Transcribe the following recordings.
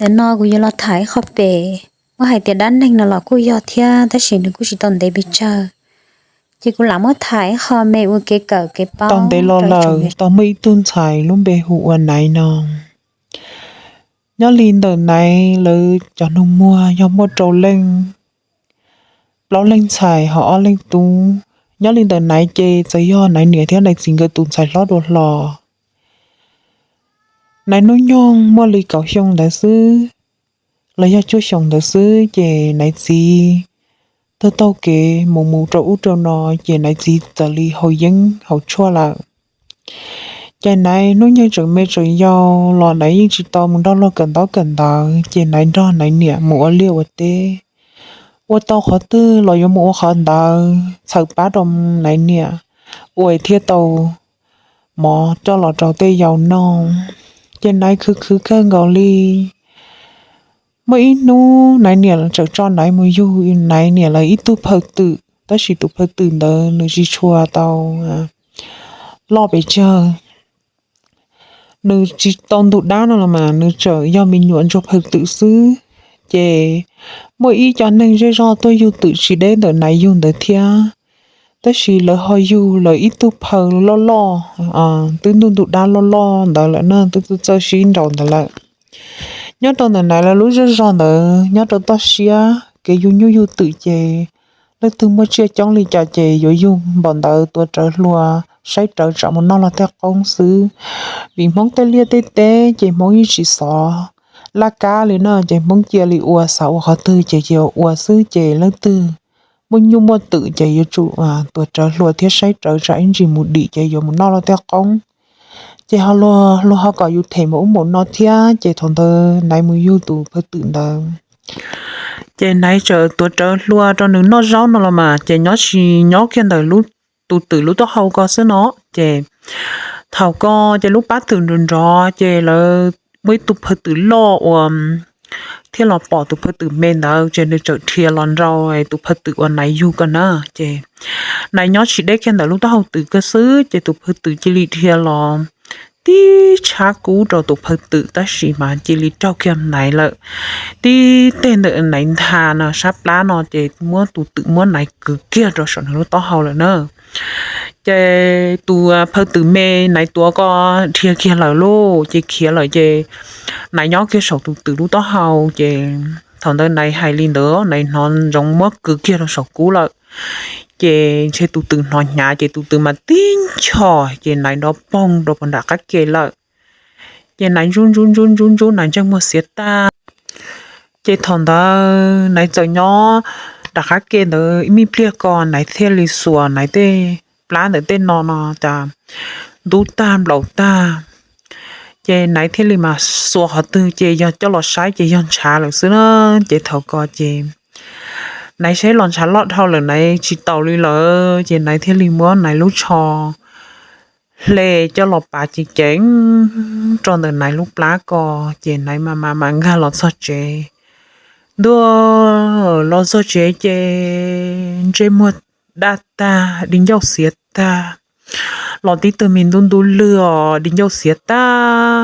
Ntawm no kuv yuav los tham ib qho pem, muab hais tias dab neeg no los kuj yog thiab tab sis nws kuj tsis tau ntev pes tsawg, ces kuv lam muab tham ib qho me ua kev kawm kev paub. Tau ntev los lawm tau muaj ib tug ntxhais lub npe hu ua Naiv no. Nyob li ntawm Naiv lawv cov nus muag yog muaj rau leej, plaub leej ntxhais ho ob leej tub. Nyob li ntawm Naiv ces txawm yog Naiv niam thiab Naiv txiv nkawd tus ntxhais hlob dua hlo. Naiv hnub nyoog muaj li kaum xyoo ntawd xwb, los yog cuaj xyoos ntawd xwb ces Naiv txiv tuag taug kev mus mus rau ub rau no, ces Naiv txiv txawm li haus yeeb haus tshuaj lawm. Ces Naiv hnub nyoog tseem me tseem yau los Naiv yeej tsis tau mus nrog luag kawm ntaub kawm ntawv, ces Naiv nrog Naiv niam mus ua liaj ua teb. Ua tau qhov twg los yuav mus ua qhov ntawd txhawm pab rau Naiv niam ua thiaj tau mov coj los rau tej yau noj. Ces Naiv khwv khwv kawg nkaus li. Muaj ib hnub Naiv niam txawm tso Naiv mus yug Naiv niam lawv ib tug phaw twm, tab sis tus phaw twm ntawd nws tsis tshua tau loj pes tsawg. Nws tsis tau ntug dab no los mas nws tseem yog me nyuam ntsuag phaw twm xwb. Ces muaj ib co neeg zej zog tuaj yug twm tsis deb ntawm Naiv yug ntawd thiab, tab sis lawv ho yug lawv ib tug phaw loj loj, twb ntuj ntug dab loj loj ntawd lawm na, twb txawj sib nraus ntawd lawm. Nyob rau ntawm Naiv lawv lub zej zog ntawd nyob rau toj siab, kev yug nyuj yug twm ces leej twg muaj tsiaj coob li cas ces yuav yug npaum ntawd tuav rawv hlua, saib rawv tsam mus noj luag tej qoob xwb. Vim Hmoob tej liaj tej teb ces Hmoob yeej tsis xov laj kab li no, ces Hmoob cia li ua, xav ua qhov twg ces cia ua xwb, ces leej twg muaj nyuj muaj twm ces yuav tsum tuav rawv hlua thiab saib rawv tsam ib ntsis mus dim ces yuav mus noj luag tej qoob. Ces ho luag ho kom yus them npaum ub npaum no thiab, ces thaum ntawd Naiv mus yug tus phaw twm ntawd, ces Naiv txawm tuav rawv hlua rau nws noj zaub no los mas, ces nyob tsis nyob kiag ntawm tus twm lub taub hau ko xwb no. Ces thaum ko ces lub pab twm nrov nrov, ces lawv muaj ib tug phaw twm loj uas thiaj los pom tus phaw twm me ntawd, ces nws txawm dhia los nrau tus phaw twm uas Naiv yug ko na. Ces Naiv nyob tsis deb kiag ntawm lub taub hau twm ko xwb, ces tus phaw twm cia li dhia los tib tshab kub rau tus phaw twm, tab sis mas cia li raug kiag Naiv lawm. Tib teg ntawm Naiv ntha no sab plab no, ces muab tus twm muab Naiv kwv kiag rau saum nws lub taub hau lawm na. Ces tus phaw twm me Naiv tuav ko dhia kiag lawm lauj, ces khiav lawm, ces Naiv nyob kiag saum tus twm lub taub hau. Ces thaum ntawd Naiv hais li ntawd, Naiv hnov ntsoov muab kwv kiag rau saum kub lawm. Ces ntshe tus twm hnov hnyav, ces tus twm mas tib nchos, ces Naiv nrov poog rau puag nram qab ke lawm. Ces Naiv ntsub ntsub ntsub ntsub ntsub, Naiv ntsej muag xiav tag. Ces thaum ntawd Naiv txawm nyob nram qab ke ntawd ib me pliag ko, Naiv thiaj li xuas Naiv tej plab ntawm tej no no cas ntub tag nplaum tag. Ces Naiv thiaj li mas xuas qhov twg ces yog coj los saib ces yog ntshav lawm xwb na. Ces thaum ko ces Naiv saib los ntshav loj dhau lawm, Naiv tsis taus li lawm, ces Naiv thiaj li muab Naiv lub tsho hle coj los pav ceev ceev rau ntawm Naiv lub plab ko. Ces Naiv mas mas mas nkag los txog tsev. Ntuj, los txog tsev ces ntsej muag daj tag, di ncauj xiav tag, los tib tug me ntub ntub lwg os, di ncauj xiav tag,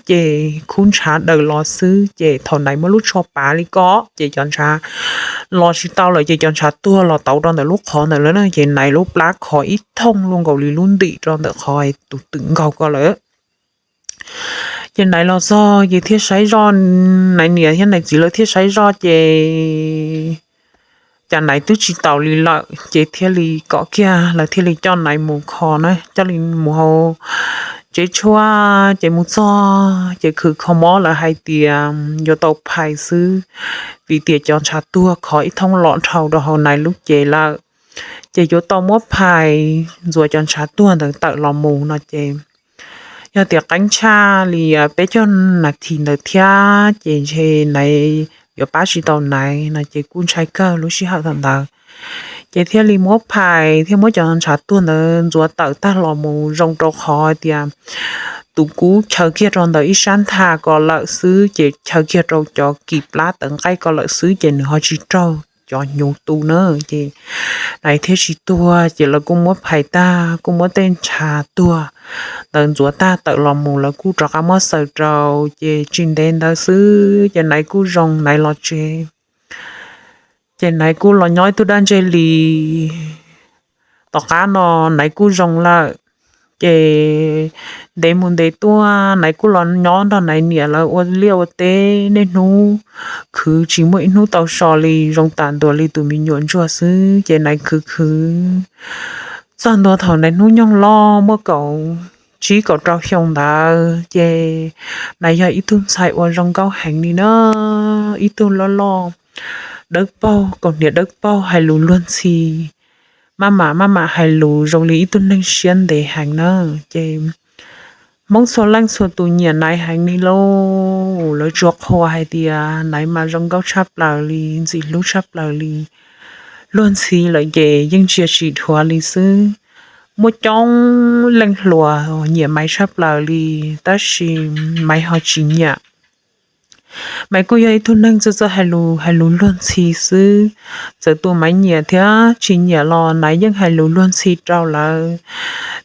ces khub ntshav daws los xwb. Ces thaum Naiv muab lub tsho pav li ko ces cov ntshav los tsis tau lawm, ces cov ntshav tuag los tauv rau ntawm lub qhov ntawd lawm na. Ces Naiv lub plab khov ib thooj luaj nkaus li lub ntim rau ntawm qhov tus twm nkaug ko lawm. Ces Naiv los txog ces thiaj saib zoj, Naiv niam thiab Naiv txiv lawv thiaj saib zoj ces cas Naiv twb tsis taus li lawm, ces thiaj li kom kiag lawv thiaj li coj Naiv mus kho na, coj li mus hauv tsev tshuaj. Ces mus txog ces khwv kho mob, lawv hais tias yuav tau phais xwb, vim tias cov ntshav tuag khov ib thooj los dhau rau hauv Naiv lub cev lawm. Ces yuav tau muab phais ntxuav cov ntshav tuag ntawd tawm los mus no ces yog tias qeeb tshaj li peb caug nas this ntawd thiab ces ntshe Naiv yuav pab tsis tau Naiv no ces kuj ntshai kawg lub sij hawm thaum ntawd. Ces thiaj li muab phais thiab muab cov ntshav tuag ntawd ntxuav tawm tag los mus, zoo rau qhov tias tus kub chaw kiag rau ntawm ib sab ntha ko lawm xwb, ces chaw kiag rau cov kis plab tawv nqaij ko lawm xwb, ces nws ho tsis raug cov hnyuv tu na. Ces Naiv thiaj tsis tuag, ces lawv kuj muab phais tag, kuj muab tej ntshav tuag ntawd ntxuav tag tawm los mus, lawv kuj rov qab muab xaws rau, ces tsis ntev ntawd xwb ces Naiv kuj zoo, Naiv los tsev. Ces Naiv kuj los nyob ib tug dab ntseg li. Tom qab no Naiv kuj zoo lawm, ces ntev mus ntev tuaj Naiv kuj los nyob nrog Naiv niam lawv ua liaj ua teb, niaj hnub khwv tsis muaj ib hnub tau so li, zoo tam ntuas li tus me nyuam ntsuag xwb. Ces Naiv khwv khwv txog ntua thaum Naiv hnub nyoog loj muaj kaum tsib kaum rau xyoo ntawd, ces Naiv yog ib tug ntxhais uas zoo nkauj heev li na, ib tug loj loj dawb paug, kaus hniav dawb paug, hais lus luag ntxhi, maj mam maj mam hais lus zoo li ib tug neeg siab ntev heev na. Ces Hmoob txhua leej txhua tus nyiam Naiv heev li lauj, lawv tsuas qhuas hais tias Naiv mas zoo nkauj tshaj plaws li, ntxim hlub tshaj plaws li. Luag ntxhi lawm ces yeej ntsia tsis dhuav li xwb. Muaj coob leej hluas nyiam Maiv tshaj plaws li, tab sis Maiv ho tsis nyiam. Maiv kuj yog ib tug neeg txawj txawj hais lus, hais lus luag ntxhi xwb. Txawm tus Maiv nyiam thiab tsis nyiam los Naiv yeej hais lus luag ntxhi rau lawv.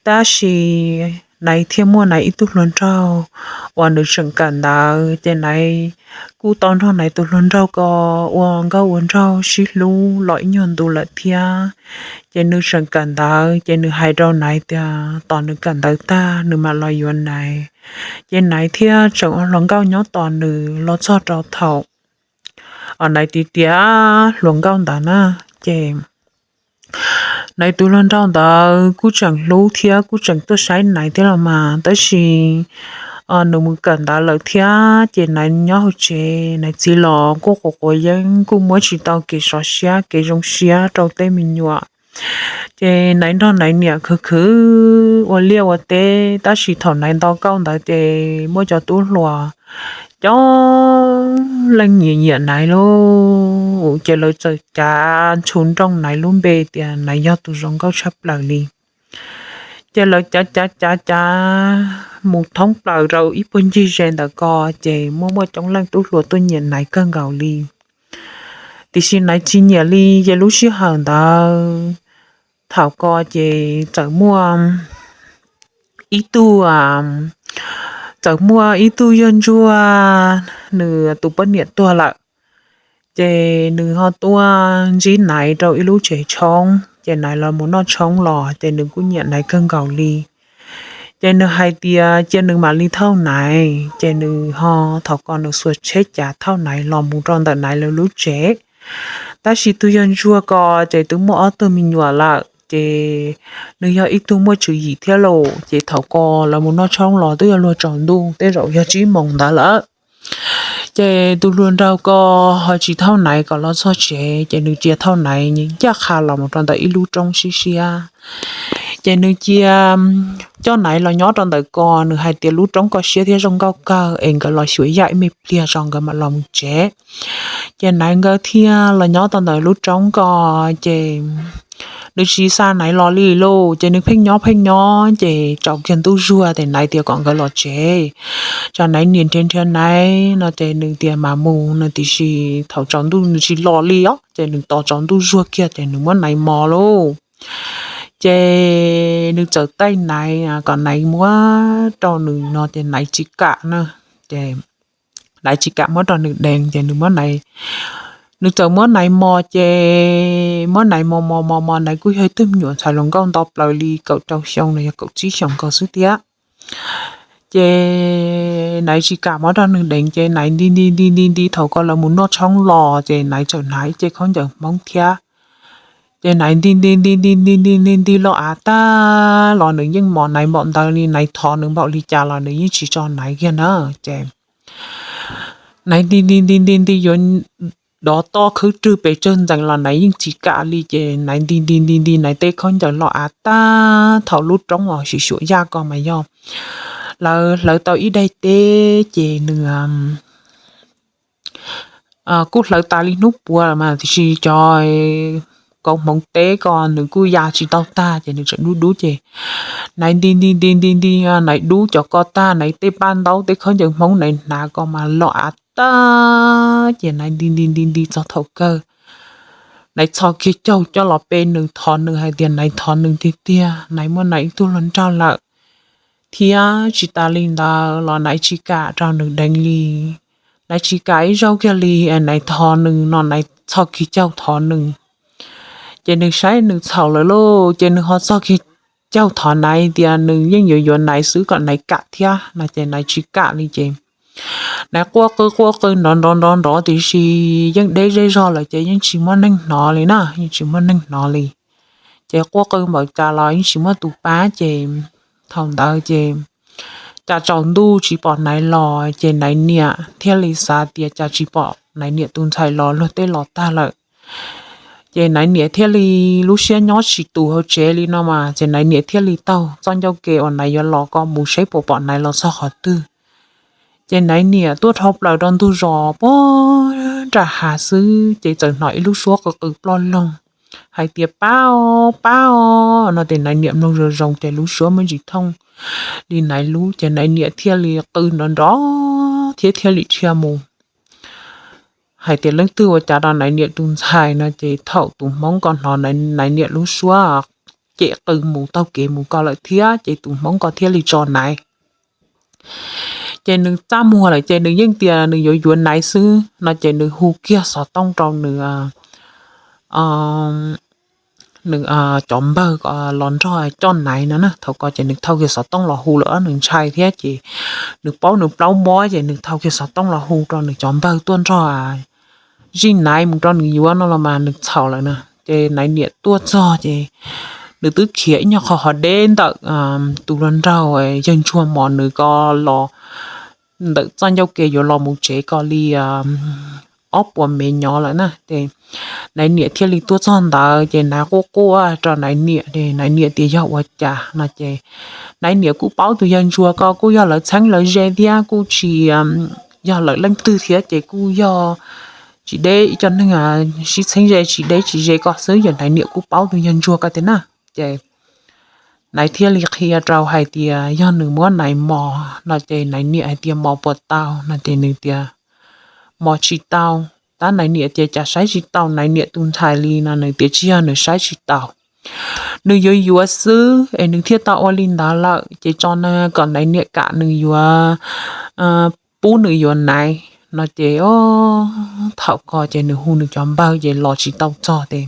Tab sis Naiv thiaj muaj Naiv ib tug hluas nraug uas nws tseem kawm ntawv, ces Naiv kuj tau nrog Naiv tus hluas nraug ko ua nkauj ua nraug sib hlub los ib nyuag ntu lawm thiab. Ces nws tseem kawm ntawv, ces nws hais rau Naiv tias tos nws kawm ntawv tag nws mam los yuav Naiv. Ces Naiv thiaj tseem ua hluas nkauj nyob tos nws los txog rau thaum Naiv tiav tiav hluas nkauj ntawd na. Ces Naiv tus hluas nraug ntawd kuj tseem hlub thiab kuj tseem tuaj saib Naiv thiab los mas, tab sis nws mus kawm ntawv lawm thiab, ces Naiv nyob hauv tsev, Naiv txiv los kuj quav quav yeeb, kuj muab tsis tau kev sov siab kev zoo siab rau tej me nyuam. Ces Naiv nrog Naiv niam khwv khwv ua liaj ua teb, tab sis thaum Naiv nto nkauj ntawd ces muaj cov tub hluas coob leej nyiam nyiam Naiv lauj, ces lawv txawm cav ntshu nrooj Naiv lub npe tias Naiv yog tus zoo nkauj tshaj plaws li. Ces lawv cav cav cav cav mus thoob plaws rau ib puag ncig ze ntawm ko, ces muaj muaj coob leej tub hluas tuaj nyiam Naiv kawg nkaus li. Tiam sis Naiv tsis nyiam li, ces lub sij hawm ntawd thaum ko ces txawm muaj ib tug, txawm muaj ib tug yawg ntsuag, nws tus poj niam tuag lawm, ces nws ho tuaj ntsib Naiv rau ib lub tsev tshoob, ces Naiv los mus noj tshoob los ces nws kuj nyiam Naiv kawg nkaus li. Ces nws hais tias cia nws mam li thauj Naiv, ces nws ho thaum ko nws xuas tsheb cav thauj Naiv los mus rau ntawm Naiv lawv lub tsev. Tab sis tus yawg ntsuag ko ces twb muaj ob tug me nyuam lawm, ces nws yog ib tug muaj tswv yim thiab lauj, ces thaum ko lawv mus noj tshoob los twb yog luag tsaus ntuj, tej zaum yog tsib moos ntawd lawm. Ces tus hluas nraug ko ho tsis thauj Naiv kom los txog tsev, ces nws cia thauj Naiv ncaj qha los mus rau ntawm ib lub roob siab siab. Ces nws cia coj Naiv los nyob rau ntawm ko, nws hais tias lub roob ko siab thiab zoo nkauj kawg es nkawd los xyuas yaj ib me pliag tso nkawd mam los mus tsev. Ces Naiv nkawd thiaj los nyob tau ntawm lub roob ko, ces nws tsis xa Naiv los li lauj, ces nws pheej nyob pheej nyob, ces tsaus kiag ntuj zuag ces Naiv tias kom nkawd los tsev, tsam Naiv niam nrhiav nrhiav Naiv no, ces nws tias mam mus no, tiam sis thaum tsaus ntuj nws tsis los li os, ces nws tos tsaus ntuj zuag kiag ces nws muab Naiv mos lauj. Ces nws txawm taij Naiv kom Naiv muab rau nws no, ces Naiv tsis kam na, ces Naiv tsis kam muab rau nws deev, ces nws muab Naiv, nws txawm muab Naiv mos, ces muab Naiv mos mos mos mos, Naiv kuj yog ib tug me nyuam ntxhais hluas nkauj nto plaws li kaum rau xyoo los yog kaum tsib xyoos nkaus xwb thiab. Ces Naiv tsis kam muab rau nws deev, ces Naiv nti nti nti nti nti, thaum ko lawv mus noj tshoob los ces Naiv txawm hnav ib ce khaub ncaws Hmoob thiab. Ces Naiv nti nti nti nti nti nti nti nti loj av tag los nws yeej mos Naiv npaum ntawd li, Naiv thov nws npaum li cas los nws yeej tsis tso Naiv kiag na. Ces Naiv nti nti nti nti nti yuav dov toj khwb rwg pes tsawg ntxeev los Naiv yeej tsis kam li, ces Naiv nti nti nti nti Naiv tej khaub ncaws loj av tag. Thaum lub roob uas xyuam xyuam yaj ko mas yog lawv hlawv tau ib daim teb, ces nws kuj hlawv tas li hnub puav lawm mas, tiam sis cov kauv hmoov teb ko nws kuj ya tsis tau tag, ces nws tseem dub dub, ces Naiv nti nti nti nti nti Naiv dub cov ko tag, Naiv tej paj ntaub tej khaub ncaws Hmoob Naiv hnav ko mas loj av tag. Ces Naiv nti nti nti nti txog thaum kawg Naiv txhos kiag caug coj los pe nws, thov nws hais tias Naiv thov nws tiag tiag, Naiv muaj Naiv ib tug hluas nraug lawm, thiab tsis tas li ntawd los Naiv tsis kam rau nws deev li. Naiv tsis kam ib zaug kiag li, Naiv thov nws no, Naiv txhos kiag caug thov nws. Ces nws saib nws txhaum lawm lauj, ces nws ho txhos kiag caug thov Naiv tias nws yeej yuav yuav Naiv xwb kom Naiv kam thiab no, ces Naiv tsis kam li ces Naiv quaj qw quaj qw nrov nrov nrov nrov tiam sis yeej deb zej zog lawm ces yeej tsis muaj neeg hnov li na, yeej tsis muaj neeg hnov li. Ces quaj qw npaum cas los yeej tsis muaj tus pab ces thaum ntawd ces cas tsaus ntuj tsis pom Naiv los ces Naiv niam thiaj li xav tias cas tsis pom Naiv niam tus ntxhais los, luag tej los tag lawm. Ces Naiv niam thiaj li lub siab nyob tsis tus hauv tsev li no mas, ces Naiv niam thiaj li taug txoj ncauj ke uas Naiv yuav los ko mus saib puas pom Naiv los txog qhov twg. Ces Naiv niam tuaj dhau plaws rau ntug zos puag nram hav xwb ces txawm hnov ib lub suab qw qw ploj loog hais tias pab os, pab os no, ces Naiv niam mloog zoo zoo ces lub suab muaj ntsis thooj li Naiv lub, ces Naiv niam thiaj li qw nrov nrov thiab thiaj li dhia mus hais tias leej twg ua cas rau Naiv niam tus ntxhais no, ces thaum tus Hmoob ko hnov Naiv niam lub suab cem qw mus taug kev mus ko lawm thiab ces tus Hmoob ko thiaj li tso Naiv. Ces nws txaj muag lawm ces nws yeej tias nws yuav yuav Naiv xwb no, ces nws hu kiag xov tooj rau nws nws cov npawg los nrog coj Naiv no na. Thaum ko ces nws thau kiag xov tooj los hu lawm, nws ntshai thiab ces nws paub nws plaub mob ces nws thau kiag xov tooj los hu rau nws cov npawg tuaj nrog zij Naiv mus rau nws yuav no los mas nws txhaum lawm na. Ces Naiv niam tuaj txog ces nws twb khiav ib nyuag qho hov deb ntawm tus hluas nraug yawg ntsuag mos nws ko los ntawm txoj ncauj ke yuav los mus tsev ko li ob puas mev nyov lawm na. Ces Naiv niam thiaj li tuaj txog ntawd ces Naiv quaj quaj rau Naiv niam, Naiv niam tias yog ua cas no ces Naiv niam kuj paub tus yawg ntsuag ko kuj yog lawv txheeb lawv ze thiab kuj tsis yog lawv leej twg thiab ces kuj yog tsis deb ib co neeg sib txheeb ze tsis deb tsis ze ko xwb, ces Naiv niam kuj paub tus yawg ntsuag ko tiag na. Ces Naiv thiaj li qhia rau hais tias yog nws muab Naiv mos no ces Naiv niam hais tias mos puas tau no ces nws tias mos tsis tau. Tab Naiv niam tias cas saib tsis tau Naiv niam tus ntxhais li no, nws tias tsis yog nws saib tsis tau, nws yuav yuav xwb es nws thiaj tau ua li ntawd lawm ces tso kom Naiv niam kam nws yuav, pub nws yuav Naiv no ces thaum ko ces nws hu nws cov npawg ces los tsis tau txog ces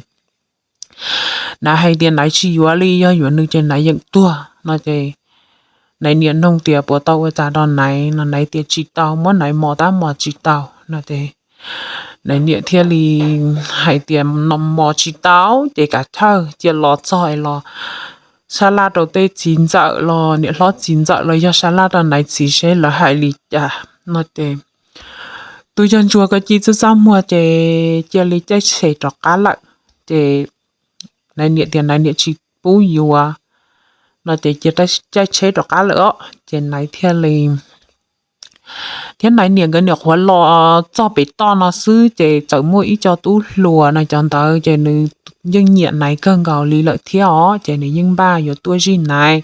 Naiv hais tias Naiv tsis yuav li, yog yuav nws ces Naiv yeem tuag no ces Naiv niam nug tias puas tau ua cas rau Naiv no Naiv tias tsis tau, muab Naiv mos tab mos tsis tau no ces Naiv niam thiaj li hais tias mos tsis tau ces kav chawj cia los txog es los sab laj rau tej txiv ntxawm los niam hlob txiv ntxawm los yog sab laj rau Naiv txiv seb lawv hais li cas no ces tus yawg ntsuag ko ci txaj txaj muag ces cia li caij tsheb rov qab lawm. Ces Naiv niam tias Naiv niam tsis pub yuav no ces cia caij tsheb rov qab lawm os ces Naiv thiaj li thiab Naiv niam nkawd nyuam qhuav los txog pem toj no xwb ces txawm muaj ib co tub hluas no cov ntawd ces nws yeej nyiam Naiv kawg nkaus li lawm thiab os ces nws yeej npaj yuav tuaj zij Naiv.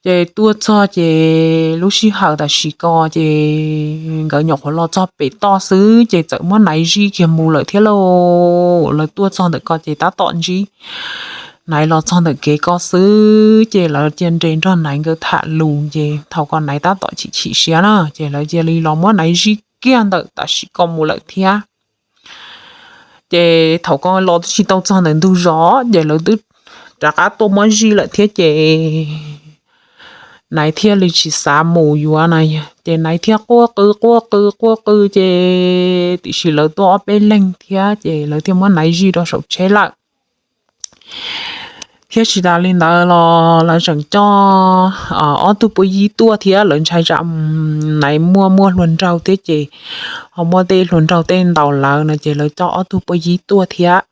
Ces tuaj txog ces lub sij hawm tam sim ko ces nkawd nyuam qhuav los txog pem toj xwb ces txawm muab Naiv zij kiag mus lawm thiab lauj. Lawv tuaj txog ntawm ko ces tab tom ntsib Naiv los txog ntawm kev ko xwb ces lawv cia nres nrog Naiv nkawd tham lus ces thaum ko Naiv tab tom chim chim siab na ces lawv cia li los muab Naiv zij kiag ntawm tam sim ko mus lawm thiab. Ces thaum ko los twb tsis tau txog ntawm ntug zos ces lawv twb rov qab tuaj muab zij lawm thiab ces Naiv thiaj li tsis xav mus yuav na. Ces Naiv thiaj quaj qw quaj qw quaj qw ces tiam sis lawv tuaj ob peb leeg thiab ces lawv thiaj muab Naiv zij rau saum tsheb lawm. Thiab tsis tas li ntawd los lawv tseem coj ob tug puab yib tuaj thiab, lawv ntshai tsam Naiv muaj muaj hluas nraug thiab ces ho muaj tej hluas nraug tej ntaus lawv no ces lawv coj ob tug puab yib tuaj thiab.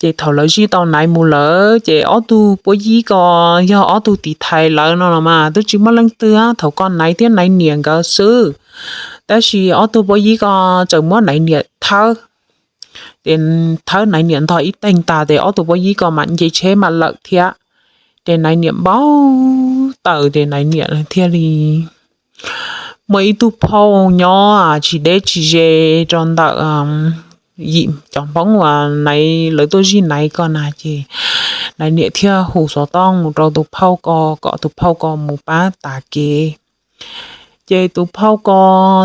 Ces thaum lawv zij tau Naiv mus lawm ces ob tug puab yib ko yog ob tug tiv thaiv lawv no los mas twb tsis muaj leej twg, thaum ko Naiv thiab Naiv niam nkawd xwb. Tab sis ob tug puab yib ko tseem muab Naiv niam thawb, ces thawb Naiv niam ntog ib teeg tag ces ob tug puab yib ko mam nce tsheb mam lawm thiab. Ces Naiv niam npau taws ces Naiv niam thiaj li muaj ib tug phauj nyob tsis deb tsis ze rau ntawm yim cov Hmoob uas Naiv lawv tuaj zij Naiv ko na. Ces Naiv niam thiaj hu xov tooj mus rau tus phauj ko kom tus phauj ko mus pab tav kev. Ces tus phauj ko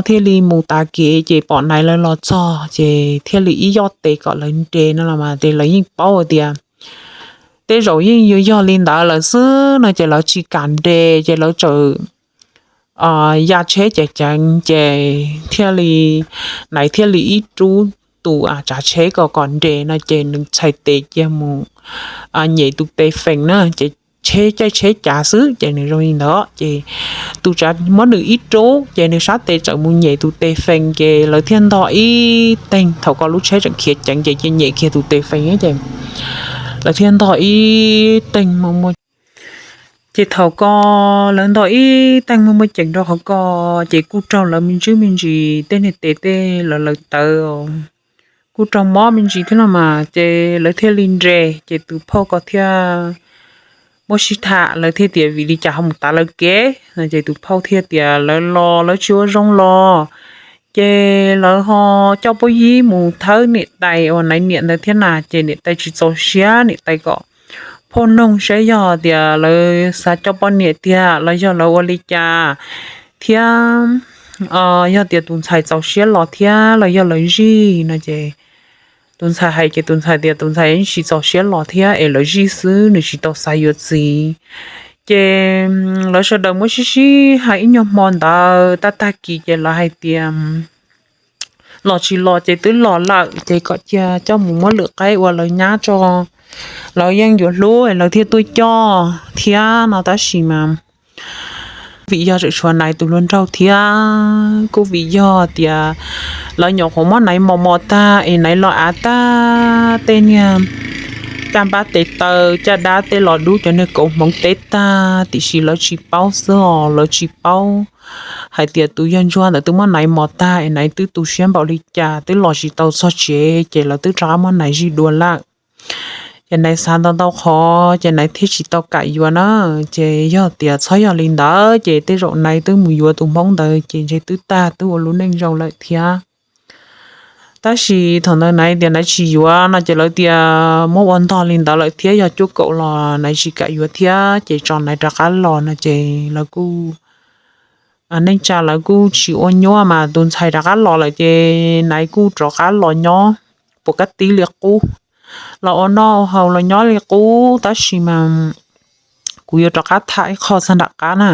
thiaj li mus tav kev ces pom Naiv lawv los txog ces thiaj li ib yoj tes kom lawv nres no los mas ces lawv yeej paub tias tej zaum yeej yuav yog li ntawd lawm xwb no ces lawv tsis kam nres ces lawv txawm ya tsheb ceev ceev ces thiaj li, Naiv thiaj li ib rub tus tsav tsheb ko kom nres no ces nws txhais tes cia mus nyem tus tes fees na ces tsheb caij tsheb cav xwb ces nws zoo li ntawd ces tus tsav muab nws ib rub ces nws sab tes txawm mus nyem tus tes fees ces lawv thiaj ntog ib teeg. Thaum ko lub tsheb tseem khiav ceev ces cia nyem kiag tus tes fees ces lawv thiaj ntog ib teeg muaj muaj ces thaum ko lawv ntog ib teeg muaj muaj ceem rau qhov ko ces kuj raug lawv me ntsis me ntsis tej niag tes tej lawv lawv tawv kuj raug mob me ntsis thiab no mas ces lawv thiaj li nres ces tus phauj ko thiaj muab sib tham lawv thiaj tias vim li cas ho mus tav lawv kev no ces tus phauj thiaj tias lawv los lawv tsis ua zoo los ces lawv ho coj puab yib mus thawb niam tais uas Naiv niam ntawd thiab na ces niam tais tsis txaus siab, niam tais kom phauj noog saib yog tias lawv xav coj poj niam tiag los yog lawv ua li cas thiab yog tias tus ntxhais txaus siab los thiab los yog lawv zij no ces tus ntxhais hais ces tus ntxhais tias tus ntxhais yeej tsis txaus siab los thiab es lawv zij xwb nws tsis tau xav yuav txiv. Ces lawv sawv daws muab sib sib hais ib nyuag hmo ntawd tag tag kis ces lawv hais tias los tsis los ces twb los lawm ces kom cia coj mus muab lwm qaib ua lawv nyab tso, lawv yeej yuav hlub lawv thiaj tuaj coj thiab no tab sis mas vim yog tseem tshuav Naiv tus hluas nraug thiab kuj vim yog tias lawv nyuam qhuav muab Naiv mos mos tag es Naiv los av tag tej niag caj npab tes taw caj dab tej los dub cov niag kauv hmoov teb tag tiam sis lawv tsis paub xwb os, lawv tsis paub hais tias tus yawg ntsuag ntawd twb muab Naiv mos tag es Naiv twb tu siab npaum li cas twb los tsis tau txog tsev ces lawv twb rov qab muab Naiv zij dua lawm. Ces Naiv xav ntau ntau qhov ces Naiv thiaj tsis tau kam yuav na. Ces yog tias txhob yog li ntawd ces tej zaum Naiv twb mus yuav tus Hmoob ntawd ces ntshe twb tag twb ua lub neej zoo lawm thiab. Tab sis thaum ntawd Naiv tias Naiv tsis yuav no ces lawv tias muab ua ntog li ntawd lawm thiab yog cuaj kaum los Naiv tsis kam yuav thiab ces tso Naiv rov qab los no ces lawv kuj neej tsa lawv kuj tsis ua nyuaj mas tus ntxhais rov qab los lawm ces Naiv kuj rov qab los nyob puas kab tib li qub, los ua noj ua haus los nyob li qub tab sis mas kuv yuav rov qab tham ib qho txog nram qab na.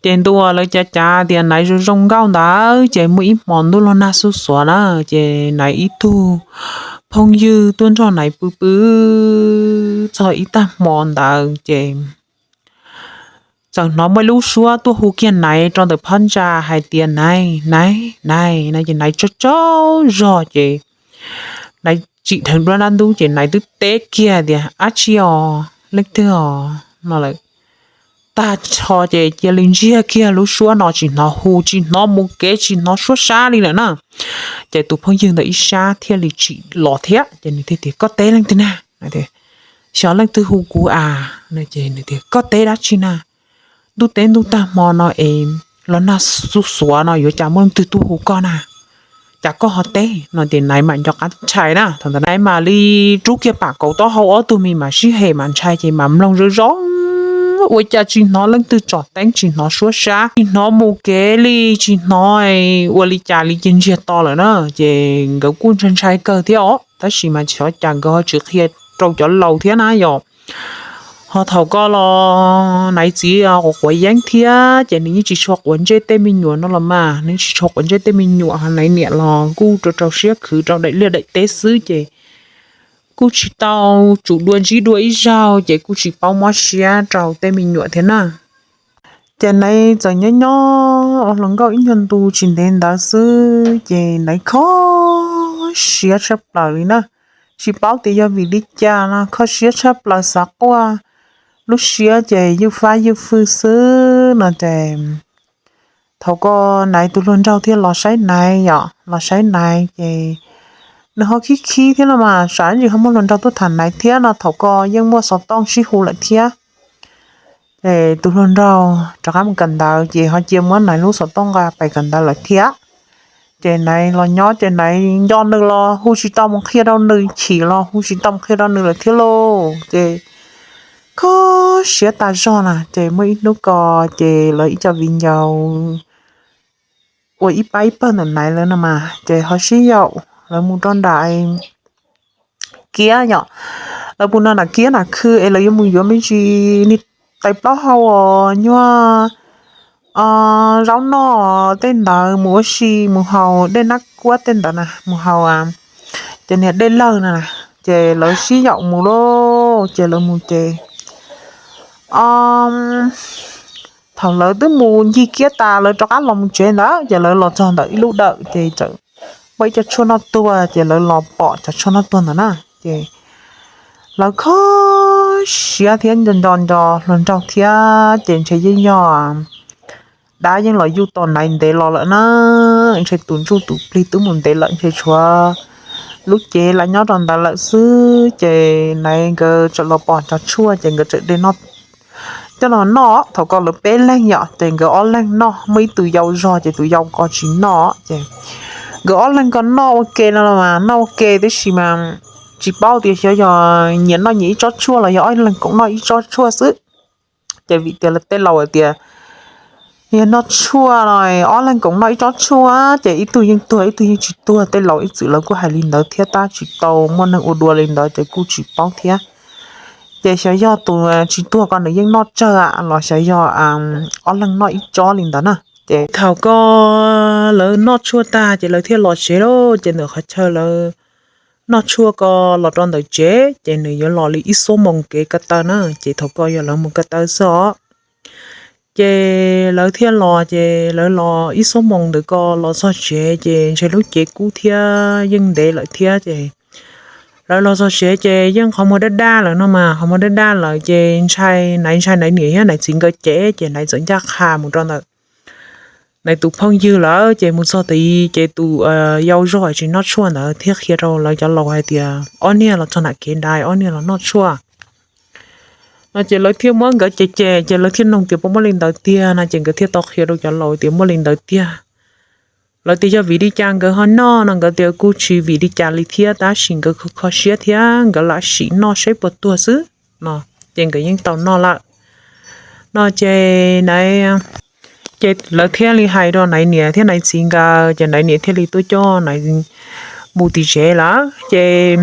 Ces ntu uas lawv cav cav tias Naiv zoo zoo nkauj ntawd ces muaj ib hmo ntuj los nag xuj xuav na, ces Naiv ib tug phooj ywg tuaj nrog Naiv pw pw txog ib tag hmo ntawd ces txawm hnov muaj ib lub suab tuaj hu kiag Naiv rau ntawm phab ntsa hais tias Naiv, Naiv, Naiv no ces Naiv tsaug tsaug zog ces Naiv tsim dheev nruab dab ntub ces Naiv twb teb kiag tias dab tsi os, leej twg os no lawm. Tag nrho ces cia li ntsiag kiag lub suab no tsis hnov hu tsis hnov mus kev tsis hnov suab sab li lawm na. Ces tus phooj ywg ntawd ib sab thiaj li tsim los thiab ces nws thiaj tias koj teb leej twg na? Xyov leej twg hu kuv a. Ces nws tias koj teb dab tsi na? Ntuj teb ntuj tag hmo no es los nag xuj xuav no yuav cas muaj leej twg tuaj hu koj na? Cas koj ho teb no ces Naiv mam nco qab ntshai na. Thaum ntawd Naiv mam li rub kiag pam kauv taub hau ob tug me mam sib hem mam ntshai ces mam mloog zoo zoo ua cas tsis hnov leej twg tsom teeb tsis hnov suab sab tsis hnov mus kev li tsis hnov ua li cas li ces ntsiag to lawm na. Ces nkawd kuj ntshai ntshai kawg thiab os tab sis mas xyov cas nkawd ho tsis qhia rau cov laus thiab na yom. Ho thaum ko los Naiv txiv quav quav yeeb thiab ces nws yeej tsis tshua quav ntsej tej me nyuam no los mas nws tsis tshua quav ntsej tej me nyuam ho Naiv niam los kuj rau rau siab khwv rau daim liaj daim teb xwb ces kuj tsis tau tsum dua ntsib dua ib zaug ces kuj tsis paub mob siab rau tej me nyuam thiab na. Ces Naiv txawm nyob nyob ua hluas nkauj ib nyuag ntu tsis ntev ntawd xwb ces Naiv kho siab tshaj plaws li na. Tsis paub tias yog vim li cas no kho siab tshaj plaws xav quaj lub siab ces ywj fab ywj fwj xwb no ces thaum ko Naiv tus hluas nraug thiaj los saib Naiv yom, los saib Naiv ces nws ho khib khib thiab no mas tsam ntsis ho muaj hluas nraug tuaj tham Naiv thiab no thaum ko yeej muaj xov tooj sib hu lawm thiab. Ces tus hluas nraug rov qab mus kawm ntawv ces ho cia muab Naiv lub xov tooj nqa pais kawm ntawv lawm thiab. Ces Naiv los nyob ces Naiv nco nws los hu tsis tau mus qhia rau nws, chim los hu tsis tau mus qhia rau nws lawm thiab lauj. Ces kho siab tas zog na. Ces muaj ib hnub ko ces lawv ib co viv ncaus ua ib pab ib pawg ntawm Naiv lawv no mas ces ho sib yaum lawv mus rau nram Kiab yom. Lawv mus no nram Kiab nram khw es lawv yuav mus yuav me ntsis niag tais plaub hau os, nyuag zaub noj tej ntawd mus ua si mus haus dej nab kuab tej ntawd na, mus haus ces niag dej lawg na. Ces lawv sib yaum mus lauj, ces lawv mus ces thaum lawv twb mus ncig Kiab tas lawv rov qab los mus tsev ntawd ces lawv los txog ntawm ib lub dawm ces txawm muaj ib co tshuaj noj tuag ces lawv los pom cov tshuaj noj tuag ntawd na. Ces lawv kho siab thiab nco nco nco hluas nraug thiab ces ntshe yeej yog dab yeej los yuj tau Naiv ntev los lawm na. Ntshe tus ntsuj tus plig twb mus ntev lawm ntshe tshuav lub cev lam nyob rau ntawd lawm xwb ces Naiv nkawd txawm los pom cov tshuaj ces nkawd txawm de noj coj los noj. Thaum ko lawv peb leeg yom ces nkawd ob leeg noj, muaj ib tug yau zog ces tus yau ko tsis noj ces nkawd ob leeg ko noj ua ke no los mas noj ua ke tab sis mas tsis paub tias xyov yog nyias noj nyias ib tsob tshuaj los yog ob leeg koom noj ib tsob tshuaj xwb. Ces vim tias lawv tej laus hais tias yog noj tshuaj no ob leeg koom noj ib tsob tshuaj ces ib tug yeej tuag ib tug yeej tsis tuag. Tej laus ib txwm lawv kuj hais li ntawd thiab tab tsis tau muaj neeg ua dua li ntawd ces kuj tsis paub thiab. Ces xyov yog tus tsis tuag ko nws yeej noj tsawg los xyov yog ob leeg noj ib tsob li ntawd na. Ces thaum ko lawv noj tshuaj tag ces lawv thiaj los tsev lauj. Ces ntawm qhov chaw lawv noj tshuaj ko los rau ntawm tsev ces nws yuav los li ib xuab moos kev ko taw na. Ces thaum ko yog lawv mus ko taw xwb os. Ces lawv thiaj los, ces lawv los ib xuab moos ntawd ko los txog tsev ces ntshe lub cev kub thiab yeej ntev lawm thiab ces lawv los txog tsev ces yeej qhov muag daj daj lawm no mas, qhov muag daj daj lawm ces ntshai Naiv, ntshai Naiv niam thiab Naiv txiv nkawd ces, ces Naiv txawm ncaj qha mus rau ntawm Naiv tus phooj ywg lawm. Ces mus txog tid ces tus yau zog tsis noj tshuaj ntawd thiaj qhia rau lawv cov laus hais tias ob niag los txog nram kev nrad, ob niag los noj tshuaj no ces lawv thiaj muab nkawd cem cem ces lawv thiaj nug tias puas muaj li ntawd tiag no ces nkawd thiaj tau qhia rau cov laus tias muaj li ntawd tiag. Lawv tias yog vim li cas nkawd ho noj no, nkawd tias kuj tsis vim li cas li thiab tab sis nkawd kho kho siab thiab nkawd lam sim noj saib puas tuag xwb no, ces nkawd yeej tau noj lawm no. Ces Naiv, ces lawv thiaj li hais rau Naiv niam thiab Naiv txiv nkawd ces Naiv niam thiaj li tuaj coj Naiv mus tim tsev lawm ces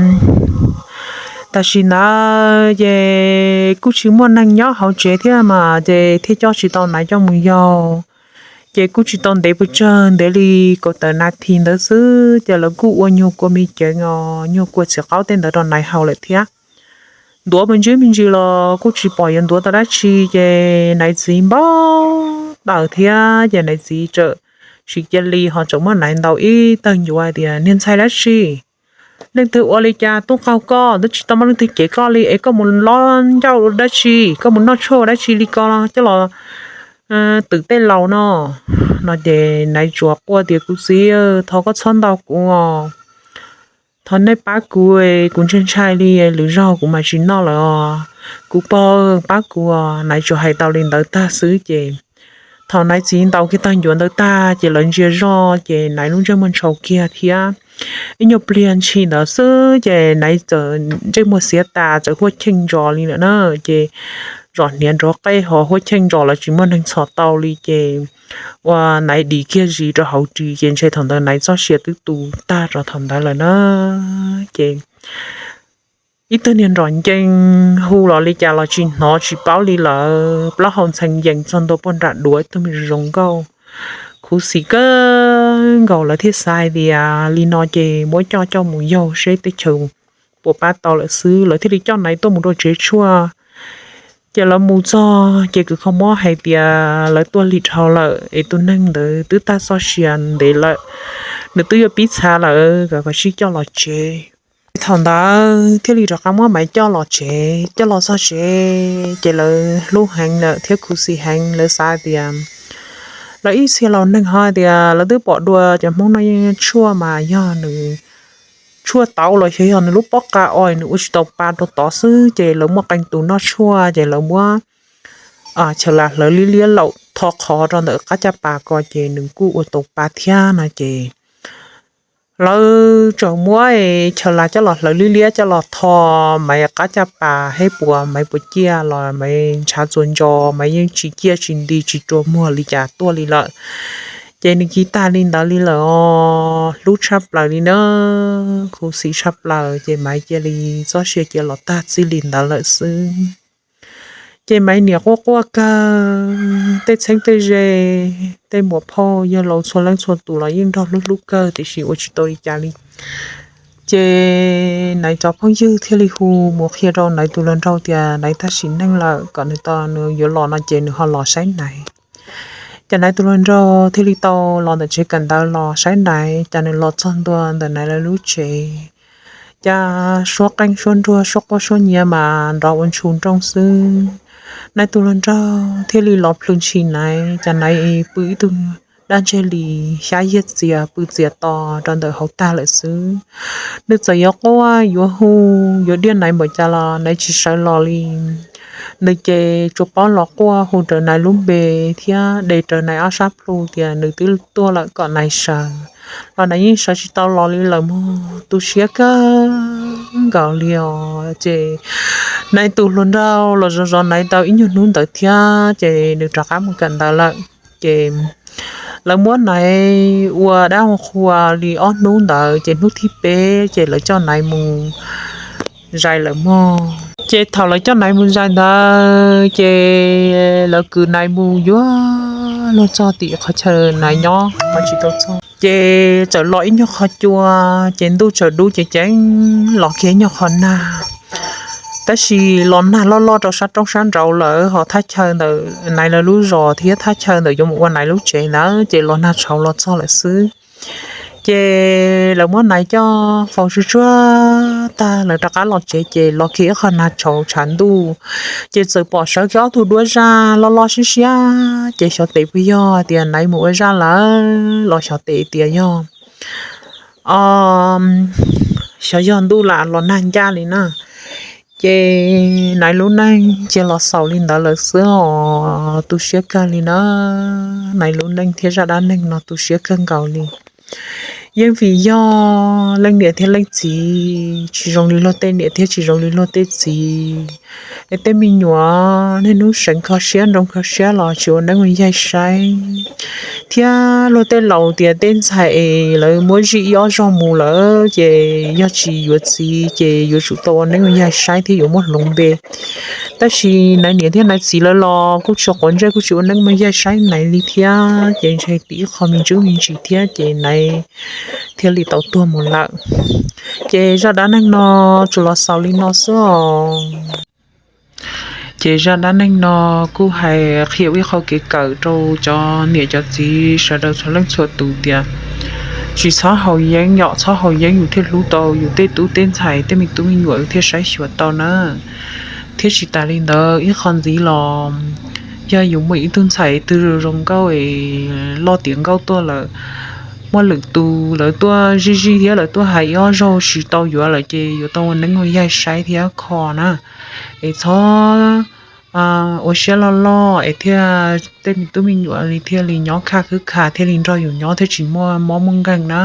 tam sim ntawd ces kuj tsis muaj neeg nyob hauv tsev thiab mas ces thiaj coj tsis tau Naiv coj mus yau. Ces kuj tsis tau ntev pes tsawg, ntev li kaum tawm nas this ntawd xwb ces lawv kuj ua nyuag kua me ceev os, nyuag kua txiv qaub tej ntawd rau Naiv haus lawm thiab. Ntuav me ntsis me ntsis los kuj tsis pom yuav ntuav tau dab tsi ces Naiv txiv npau taws thiab ces Naiv txiv txawm tsis cia li ho tseem muab Naiv ntaus ib tawg ncuav hais tias niag ntxhais dab tsi, leej twg ua li cas tuaj qaug koj, twb tsis tau muaj leej twg cem koj li es koj mus lob ncauj dab tsi, koj mus noj tshuaj dab tsi li ko coj los twm tej laus no no ces Naiv tsuas quaj tias kuv txiv, thov koj txhob ntaus kuv os, thov nej pab kuv, kuv ntshai ntshai li, lwm zaug kuv mam tsis noj lawm os, kuv pog pab kuv os. Naiv tsuas hais tau li ntawd tag xwb ces thaum Naiv txiv ntaus kiag tag ncuav ntawd tag ces lawv ntsia zoj ces Naiv lub ntsej muag ntshau kiag thiab. Ib nyuag pliag ntshis ntawd xwb ces Naiv txawm ntsej muag xiav tas txawm huaj cheej ntsos li lawm na. Ces zom hniav nrov qej ho huaj cheej ntsos los tsis muaj neeg txhom tau li ces ua Naiv dim kiag zis rau hauv ris ces ntshe thaum ntawd Naiv txoj sia twb tu tag rau thaum ntawd lawm na. Ces ib tug niag nrom ncees hu los li cas los tsis hnov tsis paub li lawm, plaub hau ntxhee yees txog ntua puag nram duav ib tug me zoo nkauj. Khuv xim kawg nkaus lawv thiaj xav hais tias li no ces muab coj coj mus yaug seb teb chaws puas pab tau lawm xwb, lawv thiaj li coj Naiv tuaj mus rau tsev tshuaj. Ces lawv mus txog ces kws kho mob hais tias lawv tuaj lig dhau lawm es tus neeg ntawd twb tag txoj sia ntev lawm, nws twb yuav pib txhav lawm, kom sib coj los tsev. Thaum ntawd thiaj li rov qab muab Maiv coj los tsev, coj los txog tsev ces lawv hlub heev lawm thiab khuv xim heev, lawv xav tias lawv ib txhia laus neeg ho tias lawv twb pom dua cov Hmoob noj tshuaj mas yog nws tshuaj tauv los xyov yog nws lub pob qa os nws ua tsis tau pa rau tod xwb ces lawv muaj qee tus noj tshuaj ces lawv muab chaw las hlawv liab liab laum tho qhov rau ntawm qab caj pas ko ces nws kuj ua tau pa thiab no ces lawv tseem muab chaw las coj los hlawv liab liab coj los tho Maiv qab caj pas, hib puas Maiv puas ciaj los Maiv ntshav txuas ntso, Maiv yeej tsis ciaj tsis nti tsis rua muag li cas tuaj li lawm. Ces nws cia li tag li ntawd li lawm os, hlub tshaj plaws li na, khuv xim tshaj plaws ces Maiv cia li txoj sia cia los tag txij li ntawd lawm xwb. Ces Maiv niam quaj quaj kawg, tej txheeb tej ze, tej muam phauj yawg laus txhua leej txhua tus los yeej nrog hlub hlub kawg tiam sis ua tsis tau li cas li. Ces Naiv cov phooj ywg thiaj li hu mus qhia rau Naiv tus hluas nraug tias Naiv tag sim neej lawm, kom nws tau, nws yuav los no ces nws ho los saib Naiv. Ces Naiv tus hluas nraug thiaj li tau los ntawm tsev kawm ntawv los saib Naiv, ces nws los txog ntua ntawm Naiv lawv lub tsev, cas suab qeej suab nruas suab quaj suab nyiav mas nrov ua ntshus nrooj xwb. Naiv tus hluas nraug thiaj li los plhws ntshis Naiv, ces Naiv pw ib tug dab ntseg li xyab yiag txias pw txias to rau ntawm hauv tag lawm xwb. Nws txawm yuav quaj yuav hu, yuav diaj Naiv npaum cas los Naiv tsis sawv los li. Nws ces tsuas paub los quaj hu rawv Naiv lub npe thiab de rawv Naiv ob sab plhu tias nws twb tuaj lawm kom Naiv sawv, los Naiv yeej sawv tsis tau los li lawm mog, tu siab kawg nkaus li os. Ces Naiv tus hluas nraug los zov zov Naiv tau ib nyuag hnub ntawd thiab ces nws rov qab mus kawm ntawv lawm. Ces lawv muab Naiv ua dab ua qhua li ob hnub ntawd ces hnub thib peb ces lawv coj Naiv mus zais lawm mog. Ces thaum lawv coj Naiv mus zais ntawd ces lawv kwv Naiv mus yuav luag txog tim qhov chaw Naiv nyob qhov tsis tau txog, ces txawm los ib nyuag qhov cua, ces ntuj txawm dub ces ceev los kiag ib nyuag qhov nag. Tab sis los nag loj loj rau sab roob sab nraud lawm, ho thaj chaw ntawm Naiv lawv lub zos thiab thaj chaw ntawm yuav mus ua Naiv lub tsev ntawd ces los nag tshauv los txog lawm xwb. Ces lawv muab Naiv coj faus tsuag tsuag tag lawv rov qab los tsev ces los kiag ib qho nag tshauv tshav ntuj, ces txawm pom sawv kiag ob tug duab zaj loj loj siab siab, ces xyov tes puas yog tias Naiv mus ua zaj lawm los xyov tes tias yog, o, xyov yog ntuj lam los nag ncaj li na. Ces Naiv lub neej cia los xaus li ntawd lawm xwb os, tu siab kawg li na. Naiv lub neej thiab zaj dab neeg no tu siab kawg nkaus li. Yeej vim yog leej niam thiab leej txiv tsis zoo li luag tej niam thiab tsis zoo li luag tej txiv, es tej me nyuam niaj hnub seev kho siab nroo kho siab los tsis ua neeb ua yaig saib, thiab luag tej laus tias tej ntxhais es lawv muab zij ib ob zaug mus lawm ces yog tsis yuav txiv ces yuav tsum tau ua neeb ua yaig saib thiab yuav muab hloov npe. Tab sis Naiv niam thiab Naiv txiv lawv los kuj tsis quav ntsej kuj tsis ua neeb ua yaig saib Naiv li thiab, ces ntshe tim ib qho me ntsis me ntsis thiab ces Naiv thiaj li tau tuag mus lawm. Ces zaj dab neeg no tsuas los xaus li no xwb os. Ces zaj dab neeg no kuj hais qhia ua ib qho kev kawm rau cov niam cov txiv sawv daws txhua leej txhua tus tias tsis txhob haus yeeb, yog txhob haus yeeb yus thiaj hlub tau yus tej tub tej ntxhais tej me tub me nyuam yus thiaj saib xyuas tau na. Thiab tsis tas li ntawd ib qho ntxiv los yog yus muaj ib tug ntxhais twg zoo nkauj es loj tiav nkauj tuaj lawm, muaj lwm tus lawv tuaj zij zij thiab lawv tuaj hais ib ob zaug tsis tau yuav lawm ces yuav tau ua neeb ua yaig saib thiab kho na. Es txhob ua siab loj loj es thiaj tej me tub me nyuam li thiaj li nyob khaj khwb kha thiaj li nrog yus nyob thiaj tsis muaj mob muaj nkeeg na.